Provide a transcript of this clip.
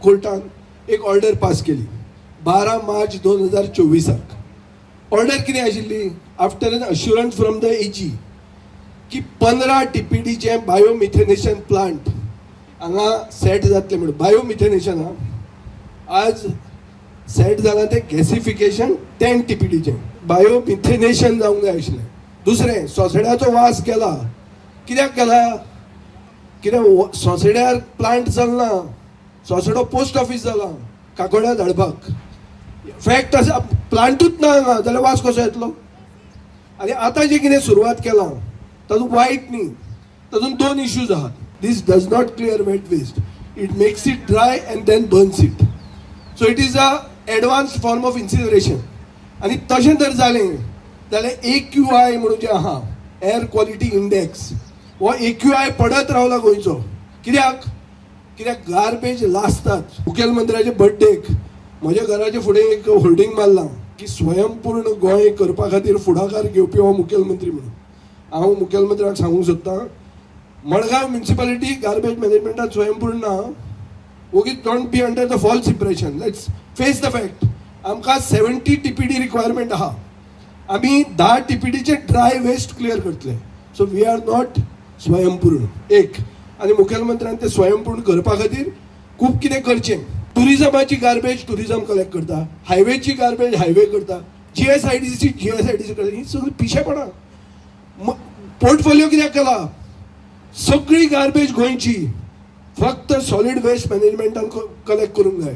कोर्टान एक order pass केली 12 मार्च 2024 . Order कितें आशिल्ली? After an assurance from the AG की 15 टीपीडीचे बायोमिथेनेशन प्लांट हांगा सेट जातले म्हणून. बायोमिथेनेशन हा, आज सेट जालां तें गॅसिफिकेशन 10 टीपीडीचें. बायोमिथेनेशन जावंक जाय आशिल्लें. दुसरें, सोसड्याचो वास गेला. कित्याक गेला? कित्याक सोसड्यार प्लांट चलना. सोसडो पोस्ट ऑफीस जाला काकोड्या धाडपाक. फॅक्ट आसा, प्लांटूच ना हांगा जाल्यार वास कसो येतलो? आनी आतां जें कितें सुरवात केलां तातूंत वायट न्ही, तातूंत दोन इश्यूज आहात. This does not clear wet waste. It makes it dry and then burns it, so it is a advance form of incineration. आनी तशें जर जालें जाल्यार AQI म्हणून जें आहा, एअर क्वॉलिटी इंडेक्स, हो AQI पडत रावला गोंयचो. कित्याक? कित्याक गार्बेज लासतात. मुखेलमंत्र्याच्या बड्डेक म्हज्या घराच्या फुडें एक होर्डिंग मारलां की स्वयंपूर्ण गोंय करपा खातीर फुडाकार घेवपी हो मुखेलमंत्री म्हणून. हांव मुखेलमंत्र्याक सांगूंक सोदतां, मडगांव म्युनिसिपालिटी गार्बेज मॅनेजमेंटात स्वयंपूर्ण ना. वोगीच don't be under the false impression. Let's face the fact. आमकां 70 टीपीडी रिक्वायरमेंट आहा, आमी 10 टीपीडीचे ड्राय वेस्ट क्लियर करतले. So we are not स्वयंपूर्ण एक. आनी मुखेलमंत्र्यान ते स्वयंपूर्ण करपा खातीर खूब कितें करचें. टुरिजमाची गार्बेज टुरिजम कलेक्ट करता, हायवेची गार्बेज हायवे करता, जीएसआयडीसी जीएसआयडीसी करता. ही सगळी पिशेपणां. पोर्टफोलिओ कित्याक केला? सगळी गार्बेज गोंयची फक्त सॉलीड वेस्ट मॅनेजमेंटान कलेक्ट करूंक जाय.